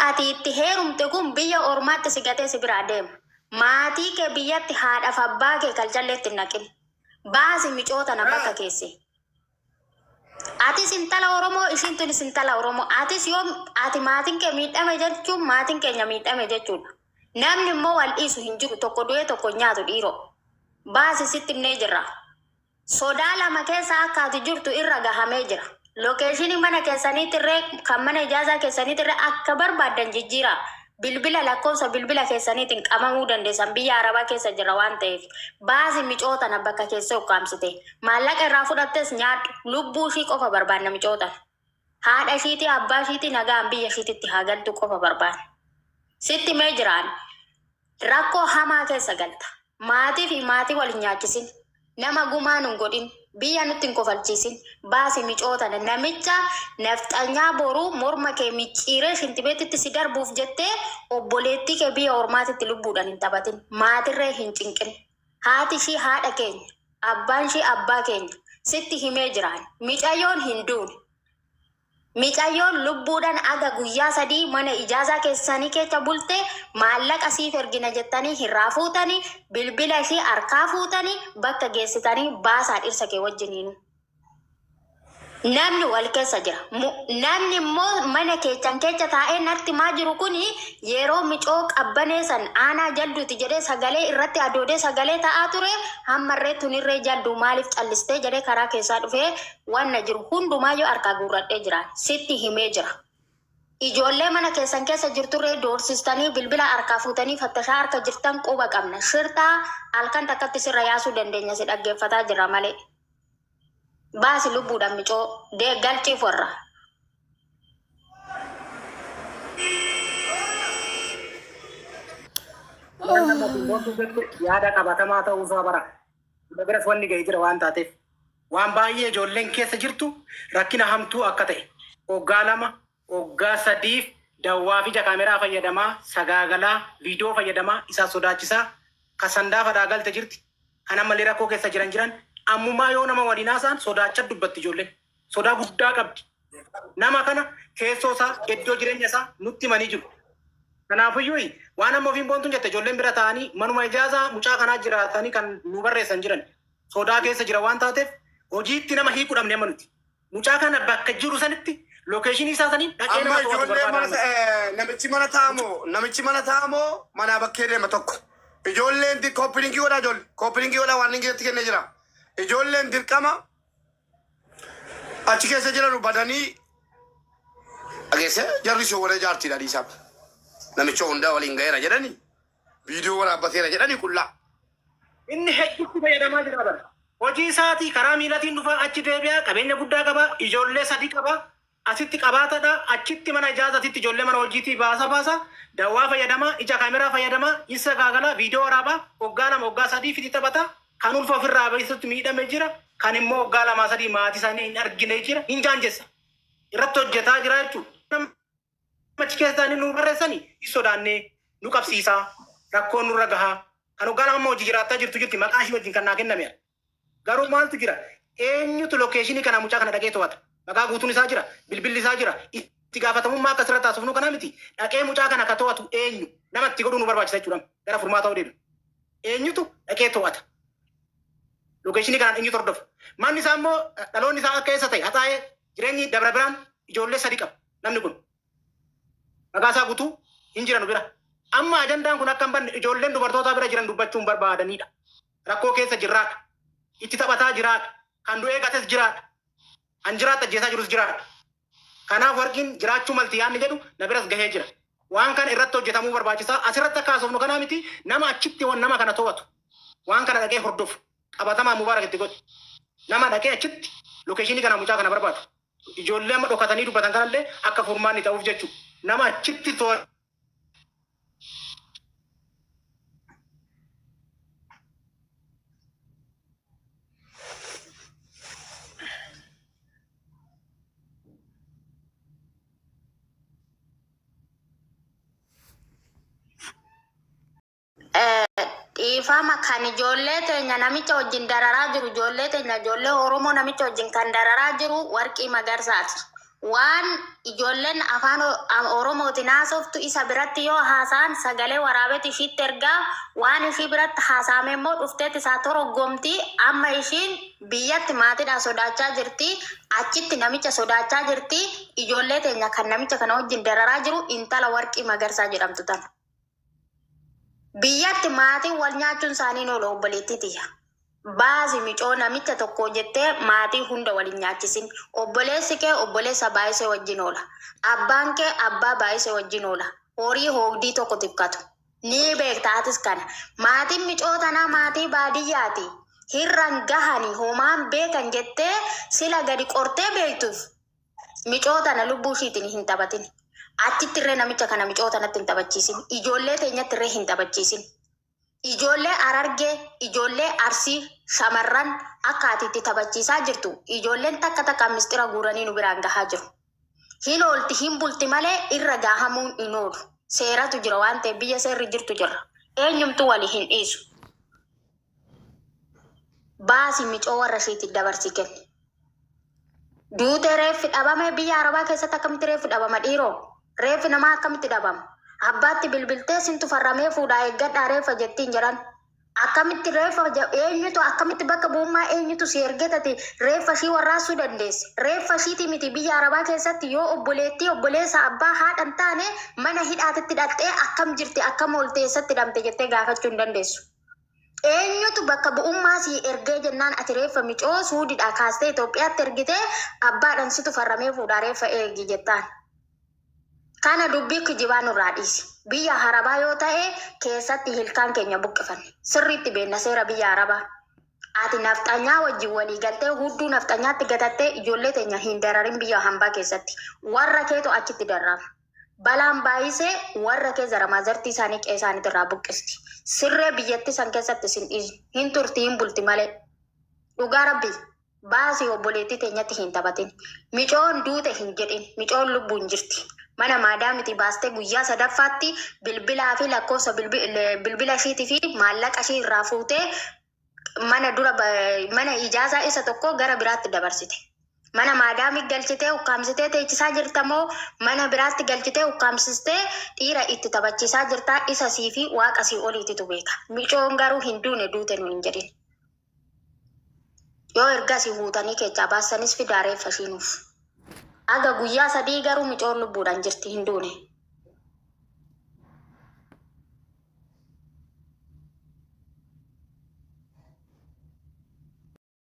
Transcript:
ati itti heerumte kun biyya ormaatti si gatee si biraa deema. Maatii kee biyyatti haadhaaf abbaa kee kalchalleetti hin naqin. Baasi micoo tana bakka keesse. Atis intala Oromoo, ishiin tunis intala Oromoo. Atis yoo ati maatiin kee miidhame jechuun maatiin keenya miidhame jechuudha. Namni immoo wal dhiisu hin jiru, tokko du'ee tokko hin nyaatu dhiiroo. Baasi, sitti himnee jirra. Sodaa lama keessa akka ati jirtu irra gahamee jira. Location mana keessaniitirree kan mana ijaazaa keessaniitirree akka barbaaddan jijjiiraa. Bilbila lakkoofsa bilbila keessaniitiin qabamuu dandeessan, biyya Arabaa keessa jirra waan ta'eef. Baasi micoo tana bakka keessee ukkaamsite. Maallaqa irraa fudhattes nyaadhu. Lubbuu ishii qofa barbaanna micoo tana. Haadha ishiitii abbaa ishiitii nagaan biyya ishiititti haa galtu qofa barbaanna. Sitti himee jiraan. Rakkoo hamaa keessa galta. Maatii fi maatii wal hin nyaachisin. Nama gumaa nun godhin. Biyya nutti hin kofalchiisin. Baasi micoo tana. Namicha nafxanyaa boruu morma kee micciiree shintibeetitti si darbuuf jettee obboleettii kee biyya ormaatitti lubbuudhaan hin taphatin. Maatirree hin cinqin. Haati ishii haadha keenya. Abbaan ishii abbaa keenya. Sitti himee jiraan. Micayyoon hin duune. Micayyoon lubbuudhan aga guyyaa 3 mana ijaazaa keessanii keessa bulte. Maallaqa siif ergina jettanii hirraa fuutani, bilbila ishii harkaa fuutani, bakka geessitanii baasaa dhirsa kee wajjiniinu. Namni wal keessa jira. Namni immoo mana keechan keessa taa'ee natti maa jiru kuni yeroo micoo qabbanee san aanaa jalduuti jedhee sagalee irratti adoodee sagalee ta'aa ture. Hammarree tunirree jalduu maaliif callistee jedhee karaa keessaa dhufee wanna jiru hundumaayyuu harkaa guurradhee jira. Sitti himee jira. Ijoollee mana keessan keessa jirturree doorsistanii bilbila harkaa fuutanii fattashaa harka jirtan quba qabna. Shirtaa halkan takkatti sirra yaasuu dandeenya, si dhaggeeffataa jirra malee. Baasi lubbuudhaan micoo dee galchiif warra. Waan nama boontuu jettu yaada qabatamaa ta'uusaa bara. Nama biras wanni ga'e jira waan taateef. Waan baay'ee ijoolleen keessa jirtu rakkina hamtuu akka ta'e, waggaa 2, waggaa 3f dawwaa fi ija kaameraa fayyadamaa, sagaagalaa, viidiyoo fayyadamaa, isaa sodaachisaa, kan Sandaafadhaa galte jirti, kan ammallee rakkoo keessa jiran jiran, ammumaa yoo nama waliin haasa'an sodaachaa dubbatti ijoolleen. Sodaa guddaa qabdi. Nama kana teessoo isaa, iddoo jireenya isaa nutti himanii jiru. Kanaafiyyuu waan amma ofiin boontuun jette ijoolleen bira taa'anii manuma ijaazaa mucaa kanaa jiraatanii kan nu barreessan jiran sodaa keessa jira waan taateef hojiitti nama hiikuu dhabne amma nuti. Mucaa kana bakka jiru sanitti location isaa saniin dhaqee Amma nama to'atu ijoollee barbaada mana amma. namichi mana taa'amoo namichi mana taa'amoo manaa bakkee deema tokko. Ijoolleen koppilinkii godhaa, ijoollee koppilinkii godhaa, waan inni itti kennee jira. Ijoolleen dirqama achi keessa jiranu badanii dhageesse, jarri si warra jaartiidha dhiisaa. Namicha hundaa waliin ga'eera jedhanii viidiyoo waraabbateera jedhanii qullaa. Inni hedduutti fayyadamaa jira bara. Hojii isaatii karaa miilatiin dhufaa achi deebi'aa, qabeenya guddaa qaba, ijoollee sadi qaba, asitti qabaatadha, achitti mana ijaazatitti ijoollee mana hojiitii baasa baasa, dawwaa fayyadamaa, ija kaameraa fayyadamaa, isa gaagalaa, viidiyoo waraabaa, waggaa 2, waggaa 3 fiti taphata, kan ulfa ofirraa baisutti miidhame jira, kan immoo waggaa 2 3 maatii isaanii hin argine jira, hin jaanjessa. Irratti hojjetaa jira jechuudha. Achi keessa taa'anii nu barreessani hin sodaannee nu qabsiisaa, rakkoon nurra gahaa, kan waggaa 2 amma hojii jiraattaa jirtu jirti, maqaa ishii wajjin kan naa kenname. Garuu maaltu jira? Eenyutu location kana mucaa kana dhaqee to'ata? Maqaa guutuun isaa jira, bilbilli isaa jira, itti gaafatamummaa akka asirratti haasofnuu kanaa miti. Dhaqee mucaa kana ka to'atu eenyu? Nama itti godhuu nu barbaachisa jechuudha. Gara furmaataa deemna. Eenyutu dhaqee to'ata? Location kanaan eenyutu hordofa? Manni isaa immoo dhaloonni isaa akka eessa ta'e haxaa'ee jireenyi Dabra Biraan, ijoollee sadi qaba namni kun. Maqaa isaa guutuu hin jiranu bira. Amma ajandaan kun akka hin banne ijoolleen dubartootaa bira jiran dubbachuu hin barbaadanidha. Rakkoo keessa jirraadha. Itti taphataa jiraadha. Kan du'ee gates jiraadha. Kan jiraatti ajjeesaa jirus jiraadha. Kanaaf warqiin jiraachuu malti yaadni jedhu na biras gahee jira. Waan kana irratti hojjetamuu barbaachisaa. Asirratti akka haasofnu kanaa miti, nama achitti nama kana to'atu. Waan kana dhaqee hordofu. Qabatamaa Mubaarak itti godhi. Nama dhaqee achitti location kana mucaa kana barbaadu. Ijoollee amma dhokatanii dubbatan kanallee akka furmaanni ta'uuf jechuudha. Nama achitti to'atu. Dhiifama, kan ijoollee teenya namicha wajjin dararaa jiru, ijoollee teenya, ijoollee Oromoo namicha wajjin kan dararaa jiru Warqii Magarsaati. Waan ijoolleen afaan Oromootiin haasoftu isa biratti yoo haasa'an sagalee waraabeeti ishiitti ergaa, waan ishii biratti haasa'ame immoo dhufteet isaa toroggomti. Amma ishiin biyyatti maatiidhaan sodaachaa jirti. Achitti namicha sodaachaa jirti. Ijoollee teenya kan namicha kana wajjin dararaa jiru intala Warqii Magarsaa jedhamtu tana. Biyyatti maatiin wal nyaachuun isaanii oolu, obboleettii tiyya. Baasi micoo, namicha tokko jettee maatii hunda waliin nyaachisin. Obboleessi kee obboleessa baay'isee wajjin oola. Abbaan kee abbaa baay'isee wajjin oola. Horii hoogdii tokko tifkatu. Ni beekta atis kana. Maatiin micoo tanaa maatii baadiyyaati. Hirran gahanii homaan beekan jettee sila gadi qortee beektuuf micoo tana lubbuu ishiitiin hin taphatin. Achitti irree namicha kana micoo tanatti hin taphachiisin. Ijoollee teenyatti irree hin taphachiisin. Ijoollee Arargee, ijoollee Arsii, shamarran akka ati itti taphachiisaa jirtu, ijoolleen takka takka mistira guuranii nu biraan gahaa jiru. Hin oolti, hin bulti malee irra gahamuun hin oolu. Seeratu jira waan ta'eef, biyya seerri jirtu jira. Eenyumtuu walii hin dhiisu. Baasi micoo, warra ishiitti dabarsii kenni. Duutee reeffi dhabame biyya Arabaa keessatti akkamitti reeffi dhabama, dhiiroo? Reeffi namaa akkamitti dhabama? Abbaatti bilbiltee sintu farramee fuudhaa eeggadhaa reeffa jettiin jedhan. Akkamitti reeffa eenyutu, akkamitti, bakka bu'ummaa eenyutu si ergetati reeffa ishii warraasuu dandeesse? Reeffa ishiiti miti, biyya Arabaa keessatti yoo obboleettii, obboleessa, abbaa, haadha hin taane mana hidhaatitti dhaqxee akkam jirti, akkam oolte, eessatti hidhamte jettee gaafachuu hin dandeessu. Eenyutu bakka bu'ummaa si ergee jennaan ati reeffa micoo Suudiidhaa kaastee Itoophiyaatti ergitee abbaadhaan situ farramee fuudhaa reeffa eegi jettaan? Kana dubbii kijibaa nurraa dhiisi. Biyya Arabaa yoo ta'e keessatti hilkaan keenya buqqifanne. Sirriitti beekna seera biyya Arabaa. Ati nafxanyaa wajjin walii galtee hudduu nafxanyaatti gatattee ijoollee teenya hin dararin biyya hambaa keessatti. Warra keetu achitti dararama. Balaan baay'isee warra kee zaramaa zartii isaanii qe'ee isaaniitirraa buqqisti. Sirree biyyattii san keessatti isin dhiisu. Hin turti, hin bulti malee. Dhugaa rabbi, baasii obboleettii teenyatti hin taphatin. Micoon duute hin jedhin. Micoon lubbuun jirti. Mana maadaamiti baastee guyyaa sadaffaatti bilbilaa fi lakkoofsa bilbila ishiitii fi maallaqa ishii irraa fuutee mana dura mana ijaazaa isa tokko gara biraatti dabarsite. Mana maadaamii galchitee ukkaamsitee teechisaa jirta moo mana biraatti galchitee ukkaamsistee dhiira itti taphachiisaa jirta, isa sii fi waaqa sii oliititu beeka. Micoon garuu hin duune, duute nu hin jedhin. Yoo ergasii huutanii keessaa baasanis fidaa reeffa ishiinuuf. Aga guyyaa 3 garuu micoon lubbuudhaan jirti, hin duune.